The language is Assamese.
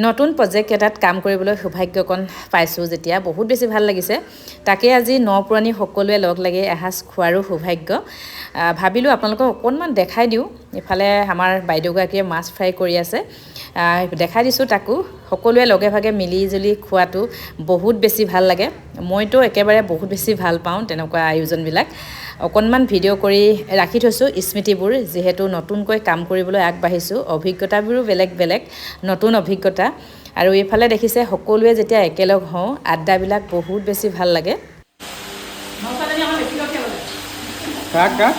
নতুন প্ৰজেক্ট এটাত কাম কৰিবলৈ সৌভাগ্যকণ পাইছোঁ যেতিয়া বহুত বেছি ভাল লাগিছে। তাকে আজি ন পুৰণি সকলোৱে লগ লাগি এসাঁজ খোৱাৰো সৌভাগ্য ভাবিলোঁ আপোনালোকক অকণমান দেখাই দিওঁ। ইফালে আমাৰ বাইদেউগৰাকীয়ে মাছ ফ্ৰাই কৰি আছে, দেখাই দিছোঁ তাকো। সকলোৱে লগে ভাগে মিলি জুলি খোৱাটো বহুত বেছি ভাল লাগে। মইতো একেবাৰে বহুত বেছি ভাল পাওঁ তেনেকুৱা আয়োজনবিলাক। অকণমান ভিডিঅ' কৰি ৰাখি থৈছোঁ স্মৃতিবোৰ, যিহেতু নতুনকৈ কাম কৰিবলৈ আগবাঢ়িছোঁ, অভিজ্ঞতাবোৰো বেলেগ বেলেগ, নতুন অভিজ্ঞতা। আৰু এইফালে দেখিছে সকলোৱে যেতিয়া একেলগ হওঁ আড্ডাবিলাক বহুত বেছি ভাল লাগে। কাক কাক